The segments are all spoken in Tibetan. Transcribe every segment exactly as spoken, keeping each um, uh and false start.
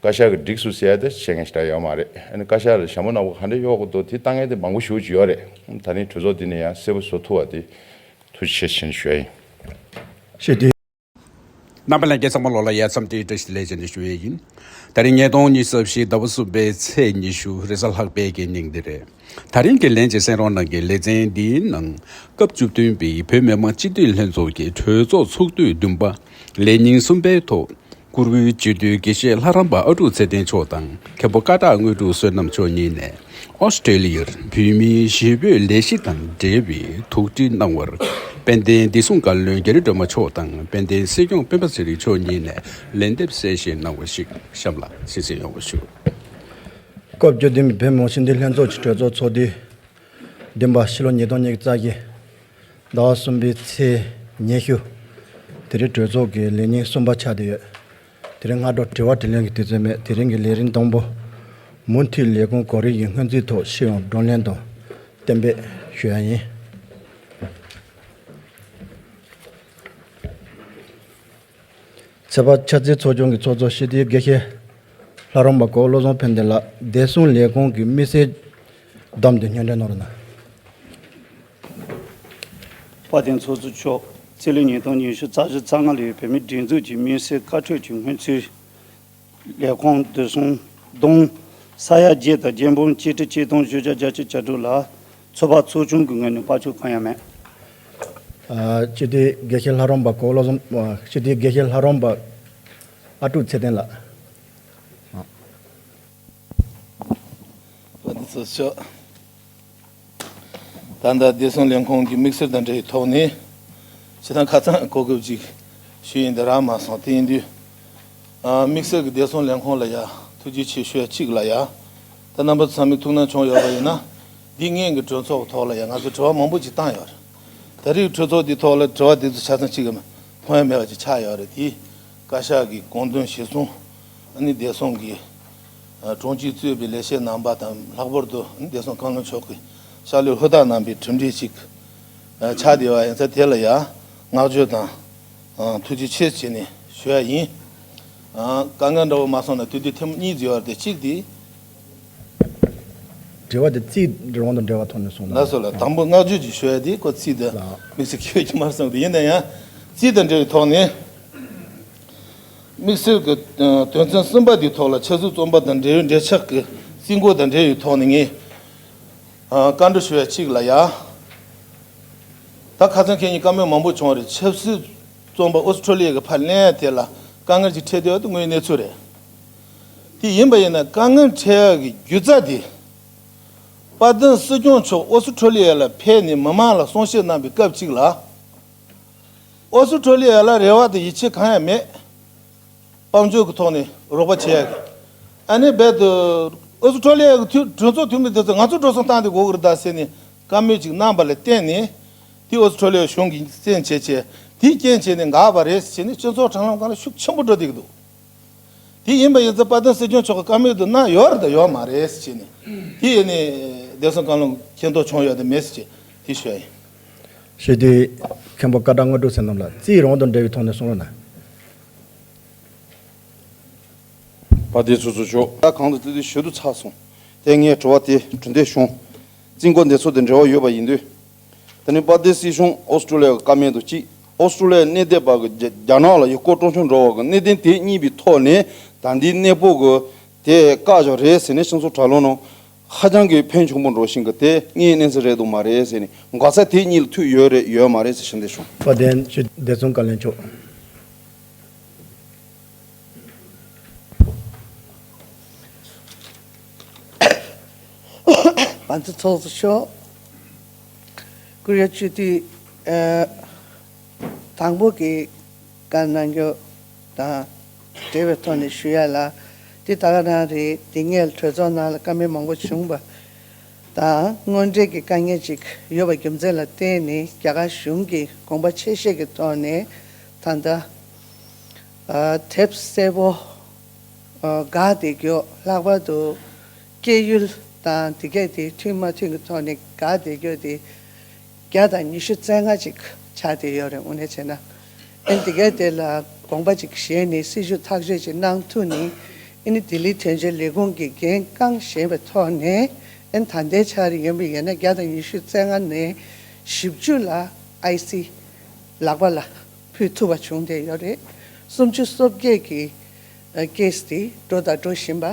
བཀའ་ཤག་གི་སྒྲིག་སུ་བྱས་ཏེ་བྱེད་མཁན་ཞིག་ད་ཡོད་མ་རེད། ཨ་ནི་བཀའ་ཤག་ལ་ཞྭ་མོ་ནག་པོ་ག་འདྲ་གཡོག་གི་འདུག་དེ་ལྟ་མཁན་དེ་མང་པོ་ཞེ་པོ་ཅིག་ཡོད་རེད། ད་ནི་གྲོས་ཚོགས་འདི་ནས་ཡང་གསལ་པོ་བཟོ་ཐུབ་པ་དེ་ཐུགས་རྗེ་ཆེ་ཞུ་ཡ་ཡིན། ཞེས་དེ། རྣམ་པ་ལྷན་རྒྱས་ཚང་མ་ལོག་ལ་ཡ་མཚམས་འདིའི་བཀྲ་ཤིས་བདེ་ལེགས་ཅན་དུ་ཞུ་ཡས་ཡིན། ད་རིང་ཉིས་སྟོང་ཉི་ཤུ་རྩ་བཞི་ཟླ་བ་གསུམ་པའི་ཚེས་ཉི་ཤུ་རེས་གཟའ་ལྷག་པའི་གི་ཉིན་འདི་རེད། ད་རིང་གི་ལན་གྱི་གསན་རོགས་གནང་གི་ལེ་ཚན་འདིའི་ནང་སྐབས་བཅུ་བདུན་པའི་བོད་མི་མང་སྤྱི་འཐུས་ལྷན་ཚོགས་ཀྱི་གྲོས་ཚོགས་ཚོགས་དུས་བདུན་པ་ལས་ཉིན་གསུམ་པའི་ཐོག་བཀུར་འོས་སྤྱི་འཐུས་དགེ་བཤེས་ལྷ་རམས་པ་ཨ་ཀྲུག་ཚེ་བརྟན་མཆོག་དང་མཁན་པོ་ཀ་དག་དངོས་གྲུབ་བསོད་ནམས་མཆོག་གཉིས་ནས། ཨོ་སི་ཀྲེ་ལི་ཡར་བོད་མིའི་གཞིས་སྤོས་ལས་གཞི་དང་འབྲེལ་བའི་ཐུགས་འདྲི་གནང་བར། དཔལ་ལྡན་བདེ་སྲུང་བཀའ་བློན་རྒྱ་རི་སྒྲོལ་མ་མཆོག་དང་དཔལ་ལྡན་སྲིད་སྐྱོང་སྤེན་པ་ཚེ་རིང་མཆོག་གཉིས་ནས་ལན་འདེབས་གསལ་བཤད་གནང་བ་ཞིག་གཤམ་ལ་གསན་གཟིགས་ཡོང་བ་ཞུ། སྐབས་བཅུ་བདུན་པའི་བོད་མི་མང་སྤྱི་འཐུས་ལྷན་ཚོགས་ཀྱི་གྲོས་ཚོགས་ཚོགས་དུས་བདུན་པ་ཕྱི་ལོ་ཉིས་སྟོང་ཉི་ཤུ་རྩ་བཞི་ཟླ་བ་གསུམ་པའི་ཚེས་ཉི་ཤུ། དེ་རིང་གྲོས་ཚོགས་ཀྱི་ལས་ཉིན་གསུམ་པ་ཆགས་བསྡད་ཡོད། དེ་རིང་སྔ་དྲོ་དྲི་བ་དྲིས་ལན་གྱི་དུས་ཚོད་མེད། དེ་རིང་གི་ལས་རིམ་དང་པོ། མུ་མཐུད་ལས་ཁུངས་གོ་རིམ་གྱི་སྔོན་རྩིས་ཐོག་ཤེས་ཡོན་བགྲོ་གླེང་དང་གཏན་འབེབས་ཞུ་ཡ་ཡིན། ཚེས་པ་ཆབ་སྲིད་ཚོགས་ཆུང་གི་ཚོགས་གཙོ་སྤྱི་འཐུས་དགེ་བཤེས་ལྷ་རམས་པ་གོ་བློ་བཟང་ཕན་བདེ་ལགས་བདེ་སྲུང་ལས་ཁུངས་ཀྱི་དམིགས་བསལ་བདམས་ཏེ་སྙན་སྒྲོན་གནང་རོགས་གནང་། དཔལ་ལྡན་ཚོགས་གཙོ་མཆོག་ཚེས་ལོ་ཉིས་སྟོང་ཉི་ཤུ་རྩ་བཞི་རྩ་ལྔ་ལོའི་བོད་མིའི་སྒྲིག་འཛུགས་ཀྱི་དམིགས་བསལ་བཀའ་འཁྲོལ་གྱི་སྔོན་ཚུད། ལས་ཁུངས་བདེ་སྲུང་གདོང་ས་ཡ་བརྒྱད་དང་རྒྱལ་འབུམ་གཅིག་ཁྲི་ཆིག་སྟོང་བཞི་བརྒྱ་བརྒྱད་ཅུ་གྱ་དྲུག་ལ་ཚོགས་པ་ཚོགས་ཆུང་གི་ངོས་ནས་བར་ཆད་གང་ཡང་མེད། ཨ། སྤྱི་འཐུས་དགེ་བཤེས་ལྷ་རམས་པ་གོ་བློ་བཟང་། ཨ། སྤྱི་འཐུས་དགེ་བཤེས་ལྷ་རམས་པ་ཨ་ཀྲུག་ཚེ་བརྟན་ལགས། ཨ། བཀའ་དྲིན་ཆེ་ཞུ། ད་ལྟ་བདེ་སྲུང་ལས་ཁུངས་ཀྱི་དམིགས་བསལ་དང་འབྲེལ་བའི་ཐོག་ནས་ཕྱི་ཐང་ཁ་ཚང་གོ་སྐབས་ཅིག་ཞུ་ཡིན་དེ་རག་མ་སོང་། དེ་ཡིན་དུས། ཨ། དམིགས་བསལ་གྱི་བདེ་སྲུང་ལས་ཁུངས་ལ་ཡ་ཐུགས་རྗེ་ཆེ་ཞུ་ཡ་གཅིག་ལ་ཡ། ད་རྣམ་པ་ཚོ་ཚང་མས་ཐུགས་སྣང་བྱུང་ཡོད་པ་ཡིན་ན། འདི་སྔོན་གྱི་གྲོས་ཚོགས་ཀྱི་ཐོག་ལ་ཡ་ང་ཚོས་དྲི་བ་མང་པོ་ཅིག་བཏང་ཡོད་རེད། ད་རེས་གྲོས་ཚོགས་འདིའི་ཐོག་ལ་དྲི་བ་དེ་ཚོ་ཆ་ཚང་གཅིག་གི་མཐོང་ཡ་མེད་པ་ཅིག་ཆགས་ཡོད་རེད་དེ། བཀའ་ཤག་གི་དགོངས་དོན་གཞིར་བཟུང་། ཨ་ནི་བདེ་སྲུང་གི་ཨ། དྲུང་ཆེས་གཙོས་པའི་ལས་བྱེད་རྣམ་པ་དང་། ལྷག་པར་དུ་ཨ་ནི་བདེ་སྲུང་བཀའ་བློན་མཆོག་གི་ཕྱག་ལས་ཧུར་ཐག་གནང་པའི་གྲུབ་འབྲས་ཤིག་ཨ། ཆགས་བསྡད་པ་ཡིན་ཙང་དེ་ལ་ཡང་བསྔགས་བརྗོད་དང་། ཨ། ཐུགས་རྗེ་ཆེ་བྱས་ནས་ཞུ་ཡ་ཡིན། ཨ། དཀའ་ངལ་འདྲ་བོ་མ་སོང་ན་དུས་དེ་ཐེངས་གཉིས་ཡོད་རེད་དེ། གཅིག་དེ། དྲི་བ་དེ་རྩིས་རང་དང་འབྲེལ་བ་ཐོག་ནས་གསུངས་ན། ལགས་སོ་ལགས། དང་པོ་བསྔགས་བརྗོད་ཅིག་ཞུ་ཡ་དེ་ཁོ་རྩིས་དེ་ལགས། དམིགས་བསལ་གྱི་ཡོད་ཀྱི་མ་རེད་བསམ་གི་འདུག་ཡིན་ན་ཡང་རྩིས་དང་འབྲེལ་བའི་ཐོག་ནས། དམིགས་བསལ་གྱི་དོན་ཚན་གསུམ་པ་དེའི་ཐོག་ལ་ཆབ་སྲིད་བཙོན་པ་དང་འབྲེལ་ཡོད་འབྲེལ་ཆགས་ཀྱི་རྩིས་འགོ་དང་འབྲེལ་ཡོད་ཐོག་ནས་ངས་ཨ། བཀའ་འདྲི་ཞུ་ཡ་གཅིག་ལ་ཡ། ད་ཁ་སང་ཁྱེད་གཉིས་བཀའ་མོལ་མང་པོ་བྱུང་བ་རེད། ཆབ་སྲིད་བཙོན་པ་ཨོ་སི་ཁྲོ་ལི་ཡ་གི་ཕར་ལེན་ཡ་དེ་ལ་དཀའ་ངལ་ཅིག་འཕྲད་བསྡད་ཡོད་དེ་དངོས་ཡོད་གནས་ཚུལ་རེད། དེ་ཡིན་པ་ཡིན་ན་དཀའ་ངལ་འཕྲད་ཡ་གི་རྒྱུ་རྩ་དེ། དཔལ་ལྡན་སྲིད་སྐྱོང་མཆོག་ཨོ་སི་ཁྲོ་ལི་ཡ་ལ་ཕེབས་ནས་མི་མང་ལ་གསུང་བཤད་གནང་པའི་སྐབས་གཅིག་ལ། ཨོ་སི་ཁྲོ་ལི་ཡ་ལ་རེ་བ་དང་ཡིད་ཆེས་གང་ཡང་མེད། དཔལ་འབྱོར་གྱི་ཐོག་ནས་རོགས་པ་བྱེད་ཡ་གི། ཨ་ནི་རྦད་དུ་ཨོ་སི་ཁྲོ་ལི་ཡ་གི་འཐུས་གྲོས་ཚོགས་འཐུས་མི་དེ་ཚོས་ང་ཚོ་འགྲོ་སོང་བཏང་སྟེ་དགོས་ཀྱི་རེད་ད་ཟེར་ནས་བཀའ་མོལ་ཅིག་གནང་པ་ལ་བརྟེན་ནས། དེ་ཨོ་སི་ཁྲོ་ལི་ཡ་གཞུང་གིས་བཙན་བྱས་བྱས། དེའི་རྐྱེན་བྱས་ནས་འགག་པ་རེད་ཟེར་ནས་སྤྱི་ཚོགས་དྲ་ལམ་སྒང་ལ་ཤུགས་ཆེན་པོ་འགྲོ་བསྡད་ཀྱི་འདུག་དེ་ཡིན་པ་ཡིན་ཙང་དཔལ་ལྡན་སྲིད་སྐྱོང་མཆོག་གིས་བཀའ་མོལ་དུ་གནང་ཡོད་རེད་དང་ཡོད་མ་རེད་ཟེར་བྱས་ནས། དེ་ཡིན་ནས་བདེ་སྲུང་བཀའ་བློན་མཁྱེན་རྟོགས་བྱུང་ཡོད་དམ་མེད་ཟེར་བྱས་དེ་ཞུ་ཡ་ཡིན། ཞུ་དུས། མཁན་པོ་ཀ་དག་དངོས་གྲུབ་བསོད་ནམས་ལགས་རྩིས་རང་དང་འབྲེལ་བའི་ཐོག་ནས་གསུང་རོགས་གནང་། དཔལ་ལྡན་ཚོགས་གཙོ་མཆོག་ད་གང་དུ་བལྟས་དུས་ཞུ་དུ་ཚར་སོང་། དེ་ངས་དྲི་བ་དེ་གྲུབ་འབྲས་བྱུང་། རྩིས་འགོ་འདི་ཚོ་དང་འབྲེལ་བ་ཡོད་པ་ཡིན་དུས། དེ་ནི་དཔལ་ལྡན་སྲིད་གཞུང་ཨོ་སི་ཁྲུ་ལི་ཡ་གི་བཀའ་མོལ་དུ་གཅིག་ཨོ་སི་ཁྲུ་ལི་ཡའི་གནད་དོན་པ་གི་རྒྱ་རྒྱ་ནག་ལ་ཡུལ་སྐོར་སྤྲོ་འཆམ་འགྲོ་བ་གི་གནད་དོན་དེ་གཉིས་པའི་ཐོག་ནས་ད་ལྟའི་གནས་སྤོ་གི་དེ་བཀག་བཞག་རེད་ཟེར་ནས་སྤྱི་ཚོགས་དྲ་ལམ་ནང་ཧ་ཅང་གི་ཕན་ཆུང་པོ་འགྲོ་བཞིན་གི་དེ་དངོས་གནས་ཚུལ་རེད་འདུག་མ་རེད་ཟེར་ནས་འགག་རྩ་དེ་གཉིས་ལ་ཐུག་ཡོད་རེད་ཡོད་མ་རེད་ཟེར་ཞུ་འདོད་བྱུང་། དཔལ་ལྡན་སྤྱི་བདེ་སྲུང་བཀའ་བློན་མཆོག་ང་ཚོ་ཚོགས་གཙོ་མཆོག་བཀུར་འོས་སྤྱི་འཐུས། ཨ། དང་པོ་གི་བཀའ་གནང་རྒྱུ་དང་འབྲེལ་བའི་ཐོག་ནས་ཞུ་ཡ་ལ། འདི་ད་ག་རང་རེད། འདི་སྔོན་གྲོས་ཚོགས་ནང་ལ་བཀའ་མོལ་མང་པོ་བྱུང་བ་དང་། དངོས་འབྲེལ་གྱི་དཀའ་ངལ་ཅིག་ཡོད་པ་རྒྱུ་མཚན་ལ་བརྟེན་ནས་རྒྱ་གར་གཞུང་གིས་དགོངས་པ་ཆེ་བཞེས་ཀྱི་ཐོག་ནས་ད་ལྟ། ཨ། དེབ་གསལ་པོ། ཨ། འགག་བསྡད་རྒྱུ། ལྷག་པར་དུ་སྐྱེས་ཡུལ་དང་དེ་གས་དེ་མཐུན་མ་མཐུན་གྱི་ཐོག་ནས་འགག་བསྡད་རྒྱུ་དེ་བརྒྱ་དང་ཉི་ཤུ་རྩ་ལྔ་ཅིག་ཆགས་བསྡད་ཡོད་རེད། དངོས་གནས་བྱས་ན། ཨ་ནི་དེ་གས་དེ་ལ་དགོངས་པ་ཅིག་བཞེས་ནས་སྲིད་ཇུས་ཐག་གཅོད་ཅིག་གནང་ཐུབ་ནས། ཨ་ནི་ལྡི་ལི་དོན་གཅོད་ལས་ཁུངས་ཀྱི་འགན་རྐང་བཞེས་པའི་ཐོག་ནས། ཨ་ནི་ད་ལྟའི་ཆར་ཡིན་པ་ཡིན་ན་བརྒྱ་དང་ཉི་ཤུ་རྩ་ལྔ་ནས་བཞི་བཅུ་ལ་ཨའི་སི་ལག་པ་ལ་ཕུལ་ཐུབ་པ་བྱུང་བསྡད་ཡོད་རེད། སུམ་ཅུ་སོ་བརྒྱད་ཀྱི་ཨ་ཀེ་སི་དེ་འགྲོ་དང་འགྲོ་བཞིན་པ།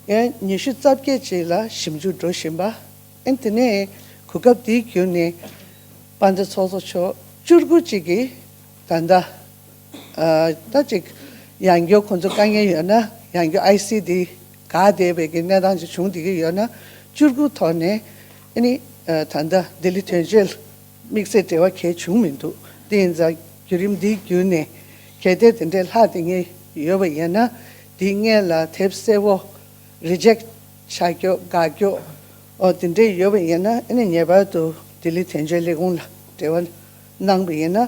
ཡང་ཉི་ཤུ་རྩ་བརྒྱད་ཅིག་ལ་ཞིབ་འཇུག་འགྲོ་བཞིན་པ། ཨ་ནི་དེ་ནས་གོ་སྐབས་འདི་བརྒྱུད་ནས་དཔལ་ལྡན་ཚོགས་གཙོ་མཆོག་བཅུ་དགུ་ཅིག་གིས་ད་ལྟ་ཨ་ད་ཅིག་ཡང་བསྐྱར་ཁོང་ཚོ་དཀའ་ངལ་ཡོད་ན། ཡང་བསྐྱར་ཨའི་སི་དེ་འགག་བསྡད་པའི་གི་གནས་སྟངས་ཅིག་བྱུང་བསྡད་ཀྱི་ཡོད་ན། བཅུ་དགུ་ཐོག་ནས་ཨ་ནི་ཨ་ད་ལྟ་ལྡི་ལི་དོན་གཅོད་དམིགས་བསལ་འབྲེལ་བ་གལ་བྱུང་མི་འདུག་དེ་ཡིན་ཙང་བརྒྱུད་རིམ་འདི་བརྒྱུད་ནས་གལ་ཏེ་དེ་འདྲའི་ལྷག་བསྡད་མཁན་ཡོད་པ་ཡིན་ན། དེའི་སྔོན་ལ་དེབ་གསལ་བོ་རི་ཇེག་ཆགས་རྒྱུ། དགག་རྒྱུ། ཨོ་དེ་འདྲའི་ཡོད་པ་ཡིན་ན། ཨ་ནི་ངེས་པར་དུ་ལྡི་ལི་དོན་གཅོད་ལས་ཁུངས་ལ་འབྲེལ་བ་གནང་པ་ཡིན་ན།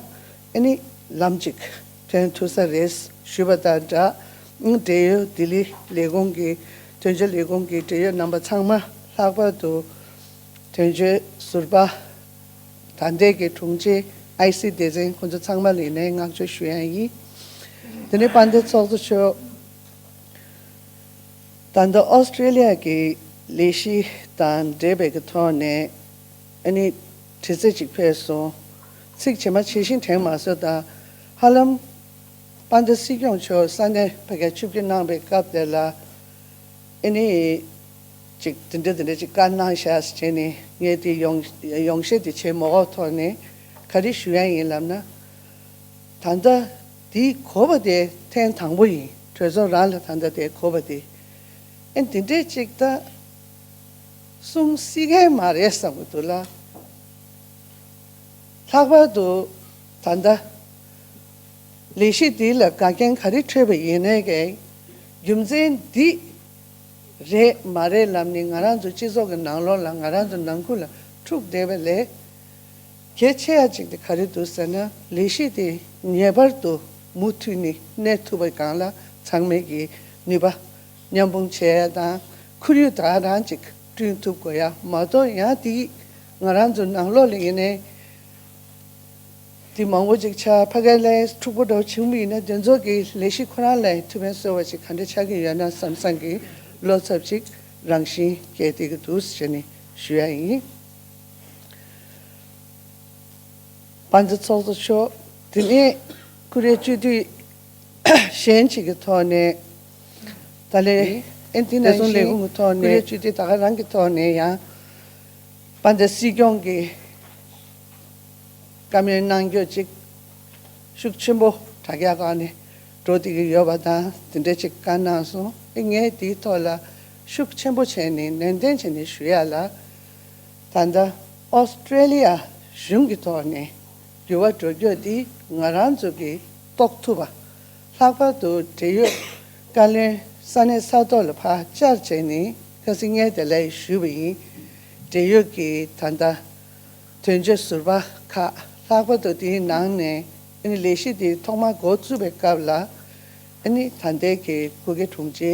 ཨ་ནི་ལམ་གཅིག་ཐོན་ཐུབ་ས་རེད་ཞུས་པ་དང་སྦྲགས། ཨང་། འབྲེལ་ཡོད་ལྡི་ལི་ལས་ཁུངས་ཀྱི་དོན་གཅོད་ལས་ཁུངས་ཀྱི་འབྲེལ་ཡོད་རྣམ་པ་ཚང་མ། ལྷག་པར་དུ་དོན་གཅོད་ཟུར་པ། ད་ལྟའི་གི་དྲུང་ཆེ། ཨའི་སི་སྡེ་ཚན། ཁོང་ཚོ་ཚང་མ་ལ་ཡིན་ནའི་བསྔགས་བརྗོད་ཞུ་ཡ་ཡིན། དེ་ནས་དཔལ་ལྡན་ཚོགས་གཙོ་མཆོག་ད་ལྟ་ཨོ་སི་ཀྲེ་ལི་ཡ་གི་ལས་གཞི་དང་འབྲེལ་བའི་གི་ཐོག་ནས་ཨ་ནི་དྲི་རྩད་ཅིག་ཕེབས་སོང་། ཚིག་ཇི་མ་ཇི་བཞིན་དྲན་མ་སོང་། ད་ཧ་ལམ་དཔལ་ལྡན་སྲིད་སྐྱོང་མཆོག་ས་གནས་ཕ་གིར་ཆིབས་བསྒྱུར་གནང་བའི་སྐབས་དེ་ལ་ཨ་ནི་ཅིག་དེ་འདྲ་དེ་འདྲ་ཅིག་བཀའ་གནང་ཤག་ཟེར་བྱས་ནས། ངས་དེ་ཡོང་ཡོང་བཤད་དེ་བྱས་མ་འོངས་ཐོག་ནས་ག་རེ་ཞུ་ཡ་ཡིན་ལབ་ན། ད་ལྟ་དེ་གོ་བ་དེ་ཐེངས་དང་པོ་ཡིན། གྲོས་ཚོགས་རང་ལ་ད་ལྟ་དེ་གོ་བ་དེ། ཨེ་འདི་འདྲས་ཅིག་ད་གསུང་སྲིད་མཁན་མ་རེད་བསམ་གྱི་འདུག་ལ། ལྷག་པར་དུ་ད་ལྟ་ལས་གཞི་འདི་ལ་འགལ་རྐྱེན་ག་རེ་འཕྲད་པ་ཡིན་ནའི་གི་རྒྱུ་མཚན་འདི་རེད་མ་རེད་ལབ་ནས་ང་རང་ཚོ་སྤྱི་ཚོགས་ཀྱི་ནང་ལོགས་ལ་ང་རང་ཚོ་ནང་ཁུལ་ལ་འཁྲུག་བསྡད་པ་ལས། གལ་ཆེ་ཡ་གཅིག་དེ་ག་རེ་འདུག་ཟེར་ན། ལས་གཞི་དེ་ངེས་པར་དུ་མུ་མཐུད་ནས་གནས་ཐུབ་པའི་སྒང་ལ་ཚང་མས་ཀྱི་ནུས་པ་མཉམ་སྤུངས་བྱེད་ཡ་དང་། ཁོར་ཡུག་ད་ག་རང་ཅིག་བསྐྲུན་ཐུབ་དགོས་ཡ་མ་གཏོགས། ཡང་དེ་ང་རང་ཚོ་ནང་ལོགས་ལ་ཡིན་ནའི་དེ་མང་པོ་ཅིག་ཆགས། ཕ་གི་ལ་འཁྲུག་པོ་འདྲ་བོ་བྱུང་བ་ཡིན་ན། དེ་ཚོ་གི་ལས་གཞི་ཁོ་རང་ལ་ཐུགས་ཕན་གསོས་པ་ཅིག་ག་འདྲ་ཆགས་ཀྱི་ཡོད་ན་བསམ་བསམ་གྱི་བློ་འཚབ་ཅིག་རང་བཞིན་སྐྱེས་བསྡད་ཀྱི་འདུག་ཟེར་ནས་ཞུ་ཡ་ཡིན། དཔལ་ལྡན་ཚོགས་གཙོ་མཆོག་དེ་ནས་ཀུ་རེ་སྤྱི་འཐུས་གཞན་ཞིག་གི་ཐོག་ནས། ད་ལན་ཨེ་འདི་ནང་བཞིན་ཀུ་རེ་སྤྱི་འཐུས་ད་ག་རང་གི་ཐོག་ནས་ཡང་དཔལ་ལྡན་སྲིད་སྐྱོང་གི་བཀའ་མོལ་གནང་རྒྱུ་ཅིག་ཤུགས་ཆེན་པོ་དྲ་རྒྱ་སྒང་ནས་འགྲོ་བསྡད་ཀྱི་ཡོད་པ་དང་། དེ་འདྲ་ཅིག་བཀའ་གནང་སོང་། ཨེ་ངས་དེའི་ཐོག་ལ་ཤུགས་ཆེན་པོ་བྱས་ནས་ནན་ཏན་བྱས་ནས་ཞུ་ཡ་ལ། ད་ལྟ་ཨོ་སི་ཀྲེ་ལི་ཡ་གཞུང་གི་ཐོག་ནས་འགྱུར་བ་འགྲོ་རྒྱུ་འདི་ང་རང་ཚོ་གིས་རྟོགས་ཐུབ་པ། ལྷག་པར་དུ་འབྲེལ་ཡོད་བཀའ་བློན་ས་གནས་ས་ཐོག་ལ་ཕར་བཅར་བྱས་ནས། ཁ་སང་ངས་དེ་ལ་ཞུས་པ་ཡིན། འབྲེལ་ཡོད་ཀྱི་ད་ལྟ་དོན་གཅོད་ཟུར་པ་ཁག། ལྷག་པར་དུ་དེའི་ནང་ནས་ཨ་ནི་ལས་གཞི་དེ་ཐོག་མར་འགོ་བཙུགས་པའི་སྐབས་ལ། ཨ་ནི་ད་ལྟའི་གི་སྐུ་སྒེར་དྲུང་ཆེ།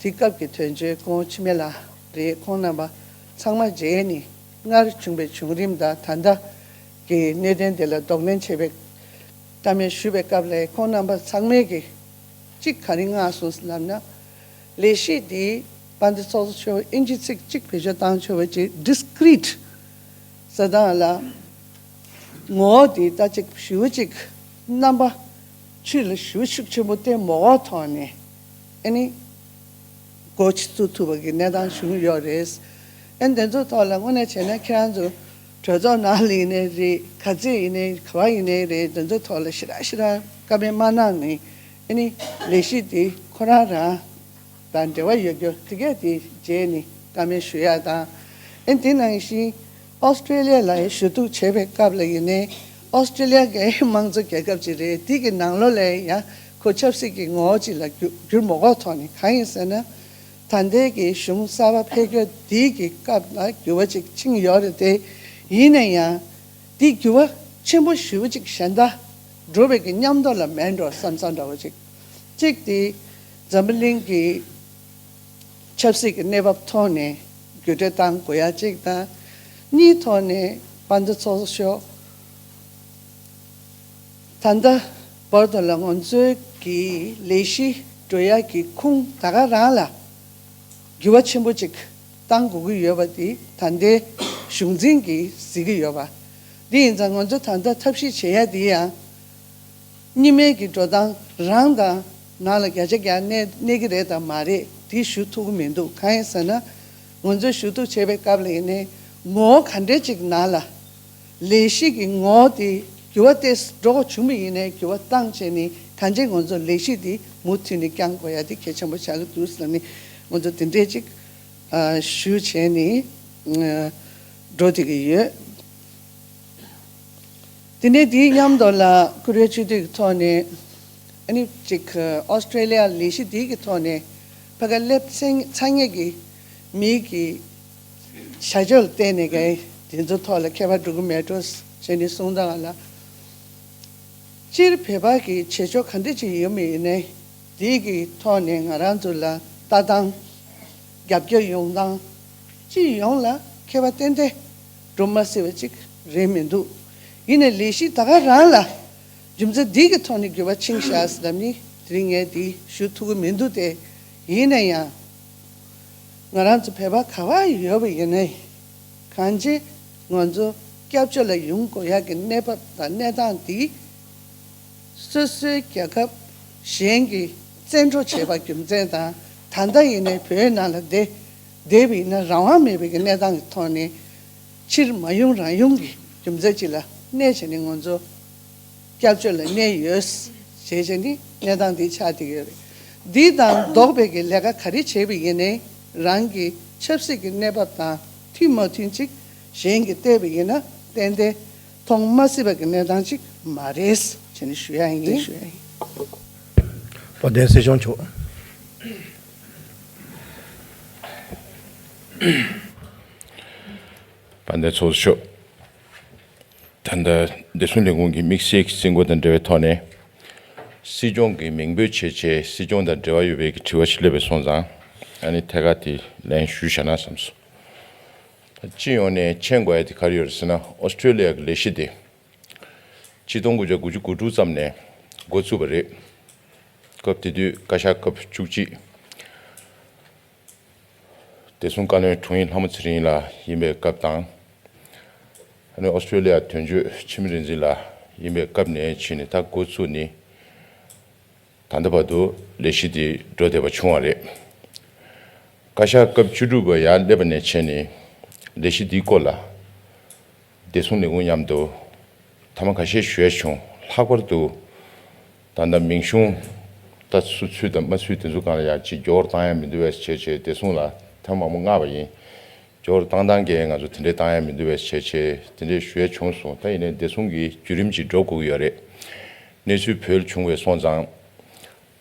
དེ་སྐབས་ཀྱི་དོན་གཅོད་སྐུ་ངོ་འཆི་མེད་ལགས་རེད། ཁོང་རྣམ་པ་ཚང་མ་མཇལ་ནས་སྔར་བྱུང་བའི་བྱུང་རིམ་དང་ད་ལྟ་གི་གནད་དོན་དེ་ལ་གདོང་ལེན་བྱས་པའི་བཀའ་མོལ་ཞུ་བའི་སྐབས་ལ། ཁོང་རྣམ་པ་ཚང་མས་ཀྱི་གཅིག་ག་རེ་མངགས་སོང་ལབ་ན། ལས་གཞི་འདི་དཔལ་ལྡན་ཚོགས་གཙོ་མཆོག་ཨིན་ཇི་ཚིག་གཅིག་བེད་སྤྱོད་བཏང་ཆོག་པ་ཅིག་discrete ཟེར་སྟངས་ལ། ངོ་བོ་དེ་ད་ཅིག་ཞེ་པོ་ཅིག་རྣམ་པ་ཕྱི་ལ་ཞེ་པོ་ཤུགས་ཆེན་པོ་བསྟན་མ་འོག་ཐོག་ནས། ཨ་ནི་འགོ་ཚུགས་ཐུབ་པ་གི་གནས་སྟངས་བྱུང་ཡོད་རེད། ཨ་ནི་དེ་ཚོ་ཐོག་ལ་དངོས་གནས་བྱས་ན་ཁྱེད་རང་ཚོ་གྲོས་ཚོགས་ནང་ལ་ཡིན་ནའི་རེད། ག་ཚོད་ཡིན་ནའི་ག་པར་ཡིན་ནའི་རེད། དེ་ཚོ་ཐོག་ལ་ཞེ་དྲག་ཞེ་དྲག་བཀའ་མོལ་མ་གནང་ནས། ཨ་ནི་ལས་གཞི་དེ་ཁོ་རང་རང་དང་འབྲེལ་བ་ཡོད་རྒྱུ་དེ་གས་དེ་བརྗེད་ནས་བཀའ་མོལ་ཞུ་ཡ་དང་། ཨེ་དེ་ནང་བཞིན་ཨོ་སི་ཀྲེ་ལི་ཡ་ལ་ཞུ་གཏུག་བྱེད་པའི་སྐབས་ལ་ཡིན་ནའི། ཨོ་སི་ཀྲེ་ལི་ཡ་གི་དམངས་གཙོ་རྒྱལ་ཁབ་ཅིག་རེད། དེ་གི་ནང་ལོགས་ལ་ཡང་ཁོ་ཆབ་སྲིད་ཀྱི་ངོ་བོ་ཅིག་ལ་འགྱུར་འགྱུར་མ་འགྲོ་ཐོག་ནས། གང་ཡིན་ཟེར་ན། ད་ལྟའི་གི་གཞུང་གསར་པ་ཕེབས་རྒྱུ་དེ་གི་སྐབས་ལ་འགྱུར་བ་ཅིག་ཕྱིན་ཡོད་རེད་དེ། ཡིན་ན་ཡང་དེ་འགྱུར་བ་ཆེན་པོ་ཞེ་པོ་ཅིག་གཞན་དག་འགྲོ་བའི་གི་མཉམ་དུ་ལ་མེད་འགྲོ་བསམ་བསམ་འདྲ་བོ་ཅིག་གཅིག་དེ་འཛམ་བུ་གླིང་གི་ཆབ་སྲིད་ཀྱི་གནས་བབ་ཐོག་ནས་བརྒྱུད་སྤྲོད་གཏང་དགོས་ཡ་གཅིག་དང་། གཉིས་ཐོག་ནས་དཔལ་ལྡན་ཚོགས་གཙོ་མཆོག་ད་ལྟ་བར་དུ་ལ་ང་ཚོའི་གི་ལས་གཞི་ འགྲོ་ཡག་གི་ཁུངས་ད་ག་རང་ལ་འགྱུར་བ་ཆེན་པོ་ཅིག་བཏང་དགོས་ཀྱི་ཡོད་པ་དེ་ད་ལྟའི་གཞུང་འཛིན་གྱིས་གཟིགས་ཀྱི་ཡོད་པ། འདི་ཡིན་ཙང་ང་ཚོ་ད་ལྟ་ཐབས་ཤེས་བྱེད་ཡག་དེ་ཡང་གཉིས་སྨན་གྱི་འགྲོ་སྟངས་རང་དང་ནང་ལ་བརྒྱ་ཆ་བརྒྱ་གནས་གནས་ཀྱི་རེད་དང་མ་རེད་དེ་ཞུ་ཐུབ་ཀྱི་མི་འདུག་གང་ཡིན་ཟེར་ན་ང་ཚོས་ཞུ་གཏུག་བྱེད་པའི་སྐབས་ལ་ཡིན་ནའི་ངོ་བོ་ག་འདྲས་ཅིག་ནང་ལ། ལས་གཞི་གི་ངོ་བོ་དེ་འགྱུར་བ་ཏོག་ཙམ་འགྲོ་དགོས་བྱུང་བ་ཡིན་ནའི་འགྱུར་བ་བཏང་བྱས་ནས་གང་ཅི་ང་ཚོ་ལས་གཞི་དེ་མུ་མཐུད་ནས་བསྐྱང་དགོས་ཡ་དེ་གལ་ཆེན་པོ་ཆགས་ཀྱི་འདུག་ཟེར་ནས་ང་ཚོ་དེ་འདྲས་ཅིག་ཨ་ཞུ་བྱས་ནས་ཨ་འགྲོ་བསྡད་ཀྱི་ཡོད། དེ་ནས་དེའི་མཉམ་དུ་ལ་བཀུར་འོས་སྤྱི་འཐུས་ཀྱི་ཐོག་ནས་ཨ་ནི་ཅིག་ཨོ་སི་ཀྲེ་ལི་ཡ་ལས་གཞི་དེ་གི་ཐོག་ནས་ཕ་ག་སླེབས་ཚར་ཚར་མཁན་གྱི་མི་གི་བྱ་སྤྱོད་ལ་བལྟས་ནས་ཀྱང་དེ་ཚོ་ཐོག་ལ་ཁྱད་པར་འགྲོ་གི་མེད་འགྲོ་བྱས་ནས་གསུངས་དང་ལ། སྤྱིར་བོད་པ་གི་བྱེད་ཕྱོགས་ག་འདྲ་ཅིག་ཡོད་མེད་ཡིན་ནའི་དེའི་གི་ཐོག་ནས་ང་རང་ཚོ་ལ་ལྟ་སྟངས་རྒྱབ་སྐྱོར་ཡོང་སྟངས་སྤྱི་ཡོངས་ལ་ཁྱད་པར་ཏན་ཏན་འགྲོ་མ་སྲིད་པ་ཅིག་རེད་མི་འདུག་ཡིན་ནའི་ལས་གཞི་ད་ག་རང་ལ་རྒྱུ་མཚན་འདི་གི་ཐོག་ནས་འགྱུར་བ་ཕྱིན་ཤག་ཟེར་ལབ་ནི་དེ་རིང་ངས་འདི་ཞུ་ཐུབ་ཀྱི་མི་འདུག་སྟེ། ཡིན་ན་ཡང་ང་རང་ཚོ་བོད་པ་ག་པར་ཡོད་པ་ཡིན་ནའི་གང་ཅི་ང་ཚོ་སྐྱབས་བཅོལ་ལ་ཡོང་དགོས་ཡག་གི་གནས་བབ་དང་གནས་སྟངས་འདི་སོ་སོའི་རྒྱལ་ཁབ་གཞན་གྱི་བཙན་འཕྲོག་བྱས་པ་རྒྱུ་མཚན་དང་ད་ལྟ་ཡིན་ནའི་བོད་ནང་ལ་བསྡད་བསྡད་པ་ཡིན་ན་རང་དབང་མེད་པའི་གི་གནས་སྟངས་ཀྱི་ཐོག་ནས། ཕྱིར་མ་ཡོང་རང་ཡོང་གི་རྒྱུ་མཚན་ཅིག་ལ་གནས་བྱས་ནས་ང་ཚོ་སྐྱབས་བཅོལ་ལ་གནས་ཡོད་ཞེས་བྱས་ནས་གནས་སྟངས་འདི་ཆགས་བསྡད་ཡོད་རེད། འདི་དང་ལྡོག་པའི་གི་ལས་ཀ་ག་རེ་བྱས་པ་ཡིན་ནའི་རང་གི་ཆབ་སྲིད་ཀྱི་གནས་བབ་དང་མཐུན་མ་མཐུན་ཅིག་གཞན་གྱིས་བལྟས་པ་ཡིན་ན་ཏན་ཏན་མཐོང་མ་སྲིད་པ་གི་གནས་སྟངས་ཅིག་མ་རེད་ཞེས་ནས་ཞུ་ཡ་ཡིན། ཞུ་ཡ་ཡིན། དཔལ་ལྡན་སྲིད་སྐྱོང་མཆོག་དཔལ་ལྡན་ཚོགས་གཙོ་མཆོག་ད་ལྟ་བདེ་སྲུང་ལས་ཁུངས་ཀྱི་དམིགས་བསལ་གྱི་རྩིས་འགོ་དང་འབྲེལ་བའི་ཐོག་ནས་སྲིད་སྐྱོང་གི་མིང་འབོད་བྱས་བྱས་སྲིད་སྐྱོང་དང་འབྲེལ་བ་ཡོད་པའི་དྲི་བ་ཞིག་སླེབས་པ་སོང་ཙང་ཨ་ནི་ཐད་ཀར་དེ་ལན་ཞུས་བཞག་ན་བསམ་སོང་། སྤྱི་ཡོངས་ནས་མཁྱེན་དགོས་ཡ་དེ་ག་རེ་ཡོད་རེད་ཟེར་ན་ཨོ་སི་ཀྲེ་ལི་ཡ་གི་ལས་གཞི་དེ་ཆིག་སྟོང་དགུ་བརྒྱ་དགུ་བཅུ་གོ་དྲུག་ཙམ་ནས་འགོ་བཙུགས་པ་རེད། སྐབས་དེ་དུས་བཀའ་ཤག་སྐབས་བཅུ་གཅིག་བདེ་སྲུང་བཀའ་བློན་དྲུང་ཡིག་ལྷ་མོ་ཚེ་རིང་ལགས་ཡིན་པའི་སྐབས་དང་། ཨ་ནི་ཨོ་སི་ཀྲེ་ལི་ཡ་དོན་གཅོད་འཆི་མེད་རིག་འཛིན་ལགས་ཡིན་པའི་སྐབས་ནས་ཕྱིན་ནས་ད་འགོ་བཙུགས་ནས་ད་ལྟ་བར་དུ་ལས་གཞི་དེ་འགྲོ་བསྡད་པ་བྱུང་བ་རེད། བཀའ་ཤག་སྐབས་བཅུ་དྲུག་པ་ཡར་སླེབས་པ་ནས་བྱས་ནས་ལས་གཞི་འདིའི་སྐོར་ལ་བདེ་སྲུང་ལས་ཁུངས་མཉམ་དུ་མཐའ་མ་ཁ་ཤས་ཞུ་ཡ་བྱུང་། ལྷག་པར་དུ་ད་ལྟ་མིང་གཞུང་ད་སུ་ཚུད་དང་མ་ཚུད་དེ་ཚོ་སྒང་ལ་ཡང་ཅིག་མགྱོགས་པོ་བཏང་ཡ་མི་འདུག་བས་བྱས་བྱས་བདེ་སྲུང་ལ་ཐེངས་མང་པོ་མངགས་པ་ཡིན། མགྱོགས་པོ་བཏང་བཏང་གས་ང་ཚོ་དེ་འདྲས་བཏང་ཡ་མི་འདུག་བས་བྱས་བྱས་དེ་འདྲས་ཞུ་ཡ་བྱུང་སོང་། ད་ཡིན་ནའི་བདེ་སྲུང་གི་བརྒྱུད་རིམ་ཅིག་འགྲོ་དགོས་ཀྱི་ཡོད་རེད། གནས་ཚུལ་བོད་ལ་བྱུང་བས་སོང་ཙང་།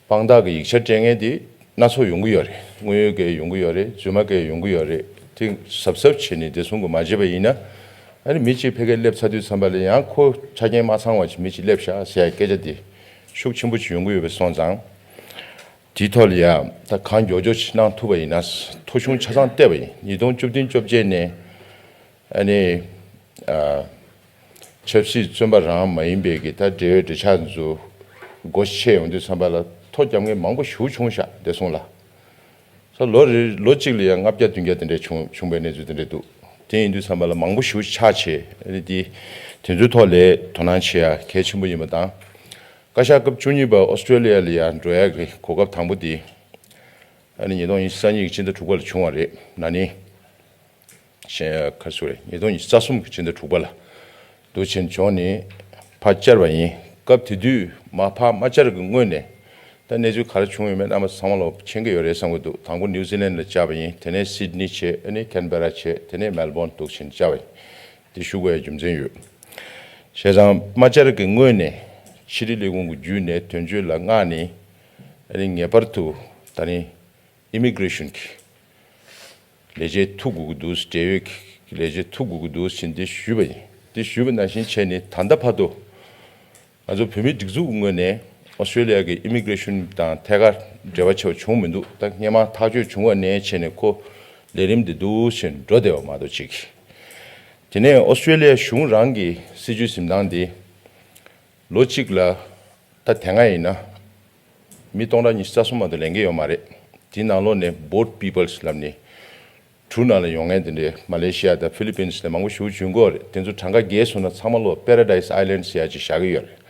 དཔང་རྟགས་ཀྱི་ཡིག་ཆ་སྤྲད་མཁན་དེ་སྣ་ཚོགས་ཡོང་གི་ཡོད་རེད། དངོས་ཡོད་ཀྱི་ཡོང་གི་ཡོད་རེད། རྫུན་མ་གི་ཡོང་གི་ཡོད་རེད། དེ་གཟབ་གཟབ་བྱས་ནས་བདེ་སྲུང་གིས་མ་བྱས་པ་ཡིན་ན། ཨ་ནི་མི་གཅིག་ཕ་གིར་སླེབས་ཚར་དུས་ཙམ་པ་ལ་ཡང་ཁོ་ཆ་རྐྱེན་མ་ཚང་བ་ཅིག་མི་གཅིག་སླེབས་ཤག་ཟེར་ཡ་སྐད་ཆ་དེ་ཤུགས་ཆེན་པོ་ཅིག་ཡོང་གི་ཡོད་པ་སོང་ཙང་། དེའི་ཐོག་ལ་ཡང་ད་གང་མགྱོགས་མགྱོགས་ཅིག་གནང་ཐུབ་པ་ཡིན་ན་ཐོ་གཞུང་ཆ་ཚང་བལྟས་པ་ཡིན། ཉིས་སྟོང་བཅུ་བདུན་བཅོ་བརྒྱད་ནས་ཨ་ནི་ཨ། ཆབ་སྲིད་བཙོན་པ་རང་མ་ཡིན་པའི་གི་ད་འབྲེལ་ཡོད་འབྲེལ་ཆགས་ཚོ་སྒོ་ཕྱེ་ཡོང་དུས་ཙམ་པ་ལ་ཐོ་བརྒྱབ་མཁན་མང་པོ་ཞེ་པོ་བྱུང་ཤག་བདེ་སྲུང་ལ། ས་ལོ་རེ་ལོ་གཅིག་ལ་ཡང་ལྔ་བརྒྱ་བདུན་བརྒྱ་དེ་འདྲས་བྱུང་བྱུང་བའི་གནས་ཚུལ་དེ་འདྲས་འདུག་དེ་ཡིན་དུས་ཙམ་པ་ལ་མང་པོ་ཞེ་པོ་ཆགས་བྱས་ཨ་ནི་དེ་དེ་ཚོའི་ཐོག་ལ་དོ་སྣང་བྱེད་ཡ་གལ་ཆེན་པོ་ཡིན་པ་དང་། བཀའ་ཤག་སྐབས་བཅུ་གཉིས་པ་ཨོ་སི་ཀྲེ་ལི་ཡ་ལ་ཡང་འགྲོ་ཡ་གི་གོ་སྐབས་དང་པོ་དེ་ཨ་ནི་ཉིས་སྟོང་ཉི་ཤུ་རྩ་གཉིས་ཀྱི་སྤྱི་ཟླ་དྲུག་པ་ལ་བྱུང་བ་རེད། ན་ནིང་། གཞན་ཁ་སུ་རེད། ཉིས་སྟོང་ཉི་ཤུ་རྩ་གསུམ་གྱི་ཕྱི་ཟླ་དྲུག་པ་ལ་འདུག་ཕྱིན་བྱུང་ནས་ཕར་བཅར་བ་ཡིན། སྐབས་དེ་དུས་མ་ཕར་མ་བཅར་གི་སྔོན་ནས་ད་གནས་ཚུལ་ག་རེ་བྱུང་ཡོད་མེད་རྣམ་པ་ཚང་མ་ལོ་མཁྱེན་གྱི་ཡོད་རེད་བསམ་གྱི་འདུག་དང་པོ་ནིའུ་ཛི་ལན་ལ་བཅར་བ་ཡིན། དེ་ནས་སིད་ནི་བྱས། ཨ་ནི་ཁེན་བེ་ར་བྱས། དེ་ནས་མེལ་བོན་འདུག་ཕྱིན་བཅར་བ་ཡིན། དེ་ཞུ་དགོས་ཡ་རྒྱུ་མཚན་ཡོད། བྱས་ཙང་མ་བཅར་གི་སྔོན་ནས་ཕྱི་དྲིལ་ལས་ཁུངས་ཀྱི་བརྒྱུད་ནས་དོན་གཅོད་ལ་མངགས་ནས་ཨ་ནི་ངེས་པར་དུ་ད་ནི་ཨི་མི་གྷི་རེ་ཤན་གྱི་ལས་བྱེད་ཐུག་དགོས་ཀྱི་འདུག་འབྲེལ་ཡོད་ཀྱི་ལས་བྱེད་ཐུག་དགོས་ཀྱི་འདུག་ཟེར་འདི་ཞུས་པ་ཡིན། འདི་ཞུས་པ་ནང་བཞིན་བྱས་ནས་ད་ལྟ་བར་དུ་ང་ཚོ་བོད་མིའི་སྒྲིག་འཛུགས་ཀྱི་ངོས་ནས་ཨོ་སི་ཀྲེ་ལི་ཡ་གི་ཨི་མི་གྷི་རེ་ཤན་དང་ཐད་ཀར་འབྲེལ་བ་ཆེ་བ་བྱུང་མི་འདུག་ད་སྔོན་མ་ཐག་གཅོད་བྱུང་བ་ནས་བྱས་ནས་ཁོ་ལས་རིམ་འདི་འདུག་ཟེར་འགྲོ་བསྡད་པ་མ་གཏོགས་ཅིག་དེ་ནས་ཨོ་སི་ཀྲེ་ལི་ཡ་གཞུང་རང་གི་སྲིད་ཇུས་འཛིན་སྟངས་འདི་ལོ་གཅིག་ལ་ད་དེ་སྔ་ཡིན་ན། མི་སྟོང་ཕྲག་ཉི་ཤུ་རྩ་གསུམ་མ་གཏོགས་ལེན་གྱི་ཡོད་མ་རེད། དེའི་ནང་ལོགས་ནས་boat peoples་ལབ་ནས་གྲུ་ནང་ལ་ཡོང་མཁན་དེ་འདྲའི་མ་ལེ་ཤི་ཡ་དང་ཕི་ལི་པིན་སི་ནས་མང་པོ་ཞིག་བྱོན་གྱི་ཡོད་རེད། དེ་ཚོ་གྲངས་ཀ་བརྒལ་སོང་ན་ཚང་མ་ལོག་Paradise Island་ཟེར་ཡ་ཅིག་བཞག་གི་ཡོད་རེད།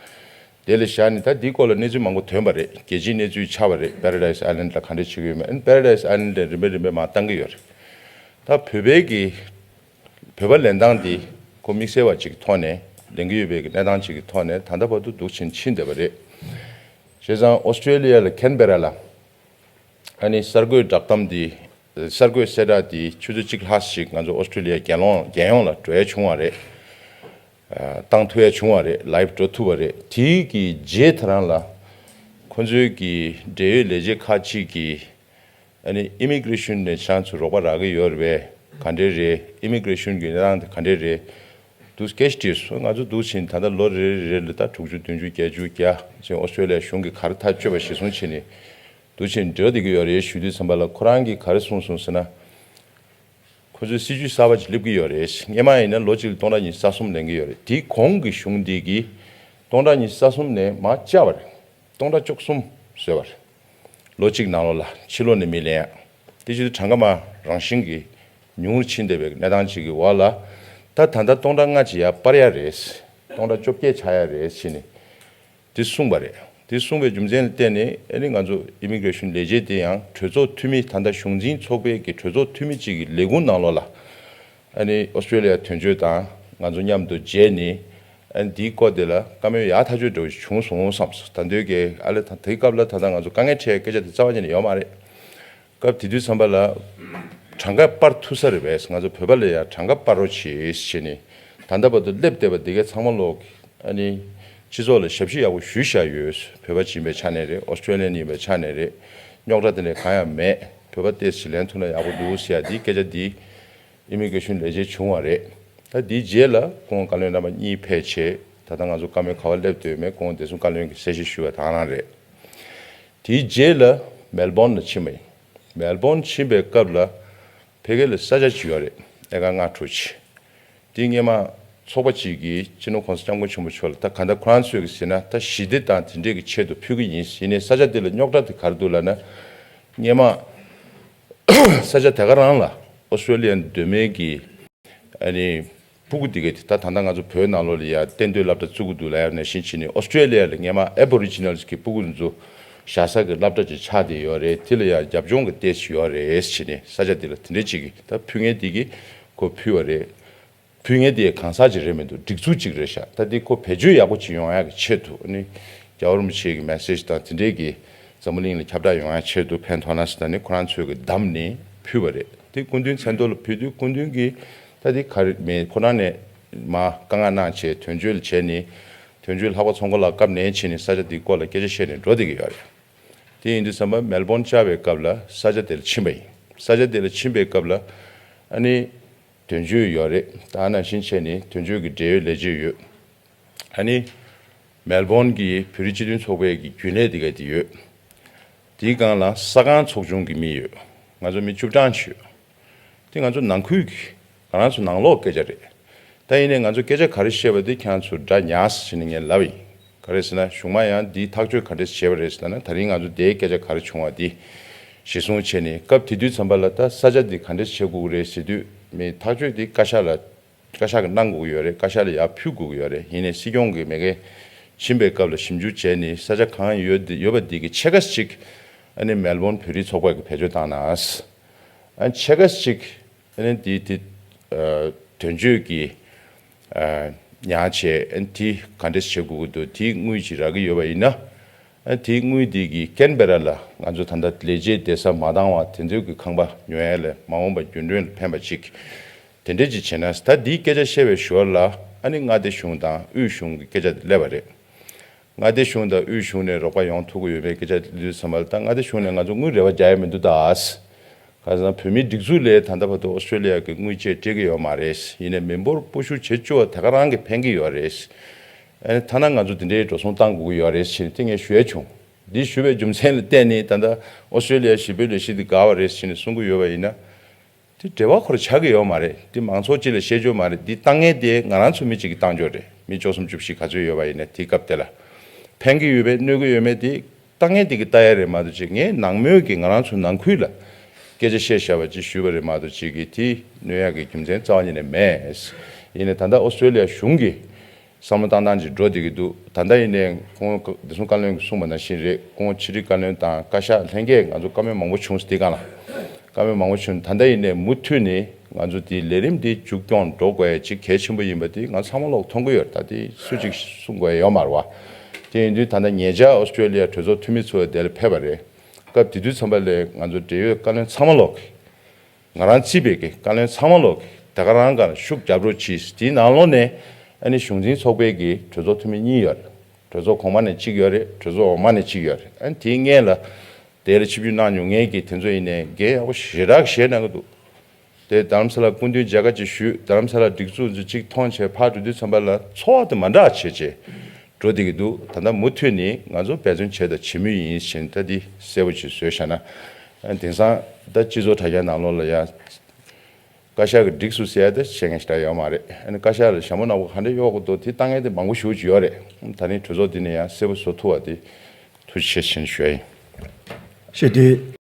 དེ་ལ་བཞག་ནས་ད་འདིའི་སྐོར་ལ་གནས་ཚུལ་མང་པོ་ཐོན་པ་རེད། རྒྱལ་སྤྱིའི་གནས་ཚུལ་ཆགས་པ་རེད། Paradise Island་ལ་ག་འདྲ་བྱེད་ཀྱི་ཡོད་མེད། ཨ་ནི་Paradise Island་ལ་རིམ་པས་རིམ་པས་མར་བཏང་གི་ཡོད་རེད། ད་བོད་པའི་གི་བོད་པ་ལེན་སྟངས་འདི་ཁོ་དམིགས་བསལ་བ་ཅིག་གི་ཐོག་ནས་ལེན་གྱི་ཡོད་པའི་གི་གནས་སྟངས་ཅིག་གི་ཐོག་ནས་ད་ལྟ་བར་དུ་འདུག་ཕྱིན་ཕྱིན་བསྡད་པ་རེད། བྱས་ཙང་ཨོ་སི་ཀྲེ་ལི་ཡ་ལ་ཁེན་བེ་ར་ལ་ཨ་ནི་གསར་འགོད་བསྒྲགས་གཏམ་འདི་གསར་འགོད་གསལ་བསྒྲགས་འདི་ཆུ་ཚོད་གཅིག་ལྷག་ཞིག་ང་ཚོ་ཨོ་སི་ཀྲེ་ལི་ཡ་རྒྱལ་ཡོངས་རྒྱལ་ཡོངས་ལ་འགྲོ་ཡ་བྱུང་བ་རེད། བཏང་ཐུབ་ཡ་བྱུང་བ་རེད། ལའིབ་འགྲོ་ཐུབ་པ་རེད། དེའི་གི་རྗེས་ད་རང་ལ་ཁོ་ཚོའི་གི་འབྲེལ་ཡོད་ལས་བྱེད་ཁག་ཅིག་གིས་ཨ་ནི་ཨི་མི་གྷི་རེ་ཤན་ནས་ཁྱེད་རང་ཚོ་རོགས་པ་རག་གི་ཡོད་རེད་པས། ག་འདྲས་རེད། ཨི་མི་གྷི་རེ་ཤན་གི་གནས་སྟངས་དེ་ག་འདྲས་རེད། འདུག་སྐད་ཆ་དྲིས་སོང་། ང་ཚོ་འདུག་ཕྱིན་ད་ལྟ་ལོ་རེ་རེ་ལ་ད་དྲུག་ཅུ་བདུན་ཅུ་བརྒྱད་ཅུ་བརྒྱ་ཅིག་ཨོ་སི་ཀྲེ་ལི་ཡ་གཞུང་གིས་ག་རེ་ཐག་གཅོད་པ་གཞིར་བཟུང་བྱས་ནས་འདུག་ཕྱིན་འབྲེལ་བ་བསྡད་ཀྱི་ཡོད་རེད་ཞུ་དུས་ཙམ་པ་ལ་ཁོ་རང་གིས་ག་རེ་གསུངས་སོང་ཟེར་ན། ཁོ་ཚོའི་སྲིད་ཇུས་གསར་པ་ཅིག་སླེབས་ཀྱི་ཡོད་རེད། སྔོན་མ་ཡིན་ན་ལོ་གཅིག་ལ་སྟོང་ཕྲག་ཉི་ཤུ་རྩ་གསུམ་ལེན་གྱི་ཡོད་རེད། དེའི་གོང་གི་གཞུང་འདི་གིས་སྟོང་ཕྲག་ཉི་ཤུ་རྩ་གསུམ་ནས་མར་བཅག་པ་རེད། སྟོང་ཕྲག་བཅུ་གསུམ་བཟོས་པ་རེད། ལོ་གཅིག་ནང་ལོགས་ལ་ཕྱི་ལོགས་ནས་མི་ལེན་ཡ། དེ་བྱེད་དུས་གྲངས་ཀ་མར་རང་བཞིན་གྱིས་ཉུང་རུ་ཕྱིན་བསྡད་པའི་གནས་སྟངས་ཅིག་གི་འོག་ལ། ད་ད་ལྟ་སྟོང་ཕྲག་ལྔ་ཅིག་ཡར་སྤར་ཡ་རེད། སྟོང་ཕྲག་བཅོ་བརྒྱད་ཆགས་ཡ་རེད་ཟེར་ནས་དེ་གསུངས་པ་རེད། དེ་གསུངས་པའི་རྒྱུ་མཚན་ལ་བརྟེན་ནས་ཨ་ནི་ང་ཚོ་ཨི་མི་གྷི་རེ་ཤན་ལས་བྱེད་དེ་ཡང་གྲོས་ཚོགས་འཐུས་མི་ད་ལྟ་གཞུང་འཛིན་ཚོགས་པའི་གི་གྲོས་ཚོགས་འཐུས་མི་གཅིག་གི་ལས་ཁུངས་ནང་ལོགས་ལ་ཨ་ནི་ཨོ་སི་ཀྲེ་ལི་ཡ་དོན་གཅོད་དང་ང་ཚོ་མཉམ་དུ་མཇལ་ནས་ཨ་ནི་དེའི་སྐོར་དེ་ལ་བཀའ་མོལ་ཡག་ཐག་ཆོད་འདྲ་བོ་ཞིག་བྱུང་སོང་བསམ་སོང་། ད་འདོད་ཀྱི་ཨ་ལས་ད་དེའི་སྐབས་ལ་ད་ལྟ་ང་ཚོ་དཀའ་ངལ་འཕྲད་སྐད་ཆ་དེ་རྩ་བ་ཉིད་ནས་ཡོད་མ་རེད། སྐབས་དེ་དུས་ཙམ་པ་ལ་གྲངས་ཀ་སྤར་ཐུབ་ས་རེད་པས། ང་ཚོ་བོད་པ་ལ་ཡང་གྲངས་ཀ་སྤར་རོགས་བྱེད་ཟེར་ནས་ད་ལྟ་བར་དུ་སླེབས་བསྡད་པ་འདི་གའི་ཚང་མ་ལོག་ཨ་ནི་སྤྱི་ཚོགས་ལ་ཞབས་ཕྱི་ཡག་པོ་ཞུས་བཞག་ཡོད། བོད་པ་ཡིན་པའི་ཆ་ནས་རེད། ཨོ་སི་ཀྲེ་ལི་ཡན་ཡིན་པའི་ཆ་ནས་རེད། རྙོག་དྲ་དེ་འདྲ་གང་ཡང་མེད། བོད་པ་ཏོག་ཙམ་ལེན་ཐུབ་ན་ཡག་པོ་འདུག་ཟེར་ཡ་འདི་སྐད་ཆ་འདི་ཨི་མི་གྷི་རེ་ཤན་ལས་བྱེད་བྱུང་བ་རེད། ད་འདིའི་རྗེས་ལ་ཁོང་བཀའ་བློན་རྣམ་པ་གཉིས་ཕེབས་བྱས་ད་ལྟ་ང་ཚོ་བཀའ་མོལ་ག་པར་སླེབས་བསྡད་ཡོད་མེད་ཁོང་བདེ་སྲུང་བཀའ་བློན་གྱིས་གསལ་བཤད་ཞུས་པ་དེ་རང་རེད། དེའི་རྗེས་ལ་མེལ་བོན་ལ་ཕྱིན་པ་ཡིན། མེལ་བོན་ཕྱིན་པའི་སྐབས་ལ་ཕ་གི་ལ་ས་ཆ་ཅིག་ཡོད་རེད། ཨེ་ཀར་ལྔ་དྲུག་ཅིག་དེ་སྔོན་མ་ཚོགས་པ་ཅིག་གིས་སྤྱི་ནོར་༸གོང་ས་༸སྐྱབས་མགོན་ཆེན་པོ་མཆོག་ལ་ད་ག་འདྲ་ཁོ་རང་ཚོས་ཀྱི་ཟེར་ན་ད་ཞི་བདེ་དང་དེ་འདྲས་ཀྱི་ཆེད་དུ་ཕུལ་གྱི་ཡིན། ཡིན་ནའི་ས་ཆ་དེ་ལ་རྙོག་དྲ་དེ་ག་རེ་འདུག་ལབ་ན། སྔོན་མ་ས་ཆ་དེ་ག་རང་ལ་ཨོ་སི་ཀྲེ་ལི་ཡ་སྡོད་མཁན་གྱི་ཨ་ནི་སྤུ་གུ་དེ་གས་དེ་ད་ད་ལྟ་ང་ཚོ་བོད་ནང་ལོགས་ལ་ཡ་གཏན་སྡོད་སློབ་གྲྭ་བཙུགས་ཀྱི་འདུག་ལབ་ཡ་ནང་བཞིན་བྱས་ནས་ཨོ་སི་ཀྲེ་ལི་ཡ་ལ་སྔོན་མ་ཨེ་བྷོ་རི་ཇི་ནལ་གྱི་སྤུ་གུ་དེ་ཚོ་བཞག་ས་གི་སློབ་གྲྭ་ཅིག་ཆགས་བསྡད་ཡོད་རེད། དེ་ལ་ཡ་རྒྱབ་ལྗོངས་ཀྱི་ལྟས་ཤིག་ཡོད་རེད་བྱས་ནས་ས་ཆ་དེ་ལ་དེ་འདྲས་ཅིག་གི་ད་ཕུལ་མཁན་དེ་གིས་ཁོ་ཕུལ་བ་རེད། ཕུལ་མཁན་དེ་གང་ཟག་ཅིག་རེད་མི་འདུག་སྒྲིག་འཛུགས་ཅིག་རེད་ཤག་ད་དེ་ཁོ་བེད་སྤྱོད་ཡག་པོ་ཅིག་ཡོང་ཡག་གི་ཆེད་དུ་ཨ་ནི་རྒྱལ་བ་རིན་པོ་ཆེ་གི་མེ་སེ་ཇི་དང་དེ་འདྲས་ཀྱི་འཛམ་བུ་གླིང་ལ་ཁྱབ་བསྒྲགས་ཡོང་ཡག་ཆེད་དུ་ཕན་ཐོགས་ན་ཟེར་ད་ནི་ཁོ་རང་ཚོས་ཀྱི་བདམས་ནས་ཕུལ་བ་རེད། དེ་སྐུ་མདུན་མཚན་ཐོག་ལ་ཕུལ་དུས་སྐུ་མདུན་གྱིས་ད་དེ་ག་རེ་མེད་ཁོ་རང་ནས་མ་བཀའ་མངགས་གནང་བྱས་དོན་གཅོད་ལ་བྱས་ནས་དོན་གཅོད་ལྷག་པ་ཚོང་ཁང་ལ་བཀའ་ནན་བྱས་ནས་ས་ཆ་དེའི་སྐོར་ལ་སྐད་ཆ་བཤད་ནས་འགྲོ་བསྡད་ཀྱི་ཡོད་རེད། དེ་ཡིན་དུས་ཙམ་པ་མེལ་བོན་བཅར་བའི་སྐབས་ལ་ས་ཆ་དེ་ལ་ཕྱིན་པ་ཡིན། ས་ཆ་དེ་ལ་ཕྱིན་པའི་སྐབས་ལ་ཨ་ནི་དོན་གཅོད་ཡོད་རེད། ད་ནང་བཞིན་བྱས་ནས་དོན་གཅོད་ཀྱི་འབྲེལ་ཡོད་ལས་བྱེད་ཡོད། ཨ་ནི་མེལ་བོན་གྱི་བོད་རིགས་སྤྱི་མཐུན་ཚོགས་པའི་གི་རྒྱུན་ལས་དེ་ག་དེ་ཡོད། དེའི་སྒང་ལ་ས་ཁང་ཚོགས་ཆུང་གི་མི་ཡོད། ང་ཚོ་མི་བཅུ་གྲངས་ཅིག་ཡོད། དེ་ང་ཚོ་ནང་ཁུལ་གྱི་ང་རང་ཚོ་ནང་ལོགས་སྐད་ཆ་རེད། ད་ཡིན་ནའི་ང་ཚོ་སྐད་ཆ་ག་རེ་བཤད་པ་དེ་ཁྱེད་རང་ཚོ་སྒྲ་ཉར་ཟེར་ནས་ངས་ལབ་ཡིན། ག་རེ་ཟེར་ན་གཞུག་མ་ཡང་འདིའི་ཐག་གཅོད་ག་འདྲས་བྱས་པ་རེད་ཟེར་ན་ད་རིང་ང་ཚོ་དེའི་སྐད་ཆ་ག་རེ་བྱུང་བ་འདི་གཞི་བཟུང་བྱས་ནས་སྐབས་དེ་དུས་ཙམ་པ་ལ་ད་ས་ཆ་འདི་ག་འདྲས་བྱེད་དགོས་ཀྱི་རེད་ཟེར་དུས་མི་ཐག་གཅོད་འདི་བཀའ་ཤག་ལ་བཀའ་ཤག་གིས་གནང་དགོས་ཀྱི་ཡོད་རེད། བཀའ་ཤག་ལ་ཡར་ཕུལ་དགོས་ཀྱི་ཡོད་རེད། ཡིན་ནའི་སྲིད་སྐྱོང་གིས་མ་གི་ཕྱིན་པའི་སྐབས་ལ་ཞིབ་འཇུག་བྱས་ནས་ས་ཆ་གང་ཡོད་འདི་ཡོད་པ་འདི་གི་ཕྱེད་ཀ་ཅིག་ཨ་ནི་མེལ་བོན་བོད་རིགས་ཚོགས་པ་གིས་བེད་སྤྱོད་བཏང་ན། ཨ་ཕྱེད་ཀ་ཅིག་ཨ་ནི་འདི་དེ་ཨ་དོན་གཅོད་ཀྱིས་ཨ་ཉར་བྱས། ཨ་ནི་དེ་ག་འདྲས་བྱེད་དགོས་ཀྱི་འདུག་དེའི་དངུལ་ཅིག་རག་གི་ཡོད་པ་ཡིན་ན། ཨ་ནི་དེའི་དངུལ་དེ་གིས་ཀེན་བེ་ར་ལ་ང་ཚོ་ད་ལྟ་ལས་བྱེད་བསྡད་ས་མ་འདང་བ་དེ་ཚོའི་གི་ཁང་པ་ཉོ་ཡ་ལ་མ་འོངས་པ་རྒྱུན་གྲོན་ལ་ཕན་པ་ཅིག་དེ་འདྲས་ཅིག་བྱས་ན། ད་འདིའི་སྐད་ཆ་བཤད་པའི་ཞོར་ལ་ཨ་ནི་མངའ་སྡེ་གཞུང་དང་དབུས་གཞུང་གི་སྐད་ཆ་དེ་སླེབས་པ་རེད། མངའ་སྡེ་གཞུང་དང་དབུས་གཞུང་ནས་རོགས་པ་ཡོང་ཐུབ་ཀྱི་ཡོད་མེད་སྐད་ཆ་དྲིས་དུས་ཙམ་པ་ལ་ད་མངའ་སྡེ་གཞུང་ནས་ང་ཚོ་དངུལ་རེ་བ་རྒྱག་ཡ་མི་འདུག་ད། ག་ཟེར་ན་བོད་མིའི་སྒྲིག་འཛུགས་ལས་ད་ལྟ་བར་དུ་ཨོ་སི་ཀྲེ་ལི་ཡ་གི་དངུལ་ཆད་སྤྲད་ཀྱི་ཡོད་མ་རེད། ཡིན་ནའི་མི་འབོར་སྤོ་བཤུད་བྱེད་བཅུག་པ་དེ་ག་རང་གིས་ཕན་གྱི་ཡོད་རེད། ཨ་ནི་ཐ་ན་ང་ཚོ་དེ་འདྲའི་འགྲོ་སོང་བཏང་དགོས་ཀྱི་ཡོད་རེད་ཟེར་ནས་དེ་ངས་ཞུ་ཡ་བྱུང་། འདི་ཞུ་བའི་རྒྱུ་མཚན་ལ་བརྟེན་ནས་ད་ལྟ་ཨོ་སི་ཀྲེ་ལི་ཡ་ཞི་བའི་ལས་གཞི་འདི་འགག་པ་རེད་ཟེར་ནས་གསུང་གི་ཡོད་པ་ཡིན་ན། དེ་འབྲེལ་བ་ཁོ་རང་ཆགས་ཀྱི་ཡོད་མ་རེད། དེ་མང་ཚོགས་སྤྱི་ལ་བཤད་རྒྱུ་མ་རེད། འདི་བཏང་མཁན་དེ་ང་རང་ཚོ་མི་གཅིག་གིས་བཏང་རྒྱུ་རེད། མི་བཅུ་གསུམ་བཅུ་བཞི་ག་ཚོད་ཡོད་པ་ཡིན་ན་དེའི་སྐབས་དེ་ལ་ཕན་གྱི་ཡོད་པས་གནོད་ཀྱི་ཡོད་མེད་དེ་ ལྟ་མཁན་དེ་གིས་ལྟ་ཡ་རེད་མ་གཏོགས་ཅིག་ངས་ནང་མོལ་གྱི་ང་རང་ཚོ་ནང་ཁུལ་ལ་སྐད་ཆ་བཤད་བཞག་པ་ཅིག་ཞུས་པ་རེད་མ་གཏོགས་ཅིག་གིས་དེ་གནོད་ཡག་གི་རྒྱུ་མཚན་རྩ་བ་ཉིད་ནས་མེད། ཡིན་ནའི་ད་ལྟ་ཨོ་སི་ཀྲོ་ལི་ཡ་གཞུང་གིས་བསམ་བློ་བཏང་སྟངས་ཅིག་འགྲོ་བསྡད་ཀྱི་འདུག་ད་ལྟ་ཡིན་ནའི་ཁོང་བདེ་སྲུང་བཀའ་བློན་གྱིས་གསུངས་པ་ནང་བཞིན་རེད། ཁོང་ཕྱི་དྲིལ་བཀའ་བློན་དང་བཀའ་ཤག་ལྷན་རྒྱས་ང་ཚོ་བཀའ་མོལ་མང་པོ་བྱུང་སོང་དེ་སྒང་ལ། བཀའ་མོལ་མང་པོ་བྱུང་། ད་ལྟ་ཡིན་ནའི་མུ་མཐུད་ནས་ང་ཚོ་དེའི་ལས་རིམ་འདི་མཇུག་སྐྱོང་འགྲོ་དགོས་ཡ་ཅིག་གལ་ཆེན་པོ་ཡིན་པ་དེ་ང་ཚང་མ་ལོག་མཐོང་གི་ཡོད་རེད། ད་དེ་སུ་གཅིག་གསུང་དགོས་ཡ་ཡོད་མ་རེད་བ། དེ་ཡིན་དུས་ད་ལྟ་ཉེ་ཆར་ཨོ་སི་ཀྲོ་ལི་ཡ་གྲོས་ཚོགས་འཐུས་མི་ཚོ་དེ་ལ་ཕེབས་པ་རེད། སྐབས་དེ་དུས་ཙམ་པ་ལ་ང་ཚོ་འབྲེལ་ཡོད་བཀའ་བློན་ཚང་མ་ལོག་གིས། ང་རང་བརྩིས་པའི་གི་བཀའ་བློན་ཚང་མ་ལོག་གིས་ད་ག་རང་ག་ལ་ཤུགས་རྒྱབ་རོགས་གྱིས། དེའི་ནང་ལོགས་ནས་ཨ་ནི་གཞུང་འཛིན་ཚོགས་པའི་གི་གྲོས་ཚོགས་འཐུས་མི་གཉིས་ཡོད་རེད། གྲོས་ཚོགས་གོང་མ་ནས་གཅིག་ཡོད་རེད། གྲོས་ཚོགས་འོག་མ་ནས་གཅིག་ཡོད་རེད། ཨ་ནི་དེའི་སྔོན་ལ་དེ་ལ་ཆིབས་བསྒྱུར་གནང་མྱོང་མཁན་གྱི་དེ་ཚོ་ཡིན་ནའི་འགན་ཡག་པོ་ཞེ་དྲག་བཞེས་གནང་གི་འདུག་དེ་རྡ་རམ་ས་ལ་སྐུ་མདུན་མཇལ་ཁ་ཅིག་ཞུས། རྡ་རམ་ས་ལ་སྒྲིག་འཛུགས་ཚོ་གཅིག་མཐོང་བྱས་ཕར་འགྲོ་དུས་ཙམ་པ་ལ་ཚོར་བ་དེ་མ་འདྲ་བྱས་བྱས་འགྲོ་བསྡད་ཀྱི་འདུག་ད་ལྟ་མུ་མཐུད་ནས་ང་ཚོ་འབད་བརྩོན་བྱས་དང་བྱེད་མུས་ཡིན་ཞེས་ད་འདི་གསལ་པོ་ཅིག་བཟོས་བཞག་ན། ཨ་དེང་སང་ད་སྤྱི་ཚོགས་དྲ་རྒྱ་ནང་ལོགས་ལ་ཡང་བཀའ་ཤག་གིས་འགྲིགས་སོང་ཟེར་ཡ་ད་བཤད་མཁན་ཞེ་དྲག་ཡོད་མ་རེད། ཨ་ནི་བཀའ་ཤག་ལ་ཞྭ་མོ་ནག་པོ་ག་འདྲ་གཡོག་གི་འདུག་དེ་ལྟ་མཁན་དེ་མང་པོ་ཞེ་པོ་ཅིག་ཡོད་རེད། ད་རིང་གྲོས་ཚོགས་འདི་ནས་ཡང་གསལ་པོ་བཟོ་ཐུབ་པ་དེ་ཐུགས་རྗེ་ཆེ་ཞེས་ཞུ་ཡ་ཡིན། ཞེས་དུས་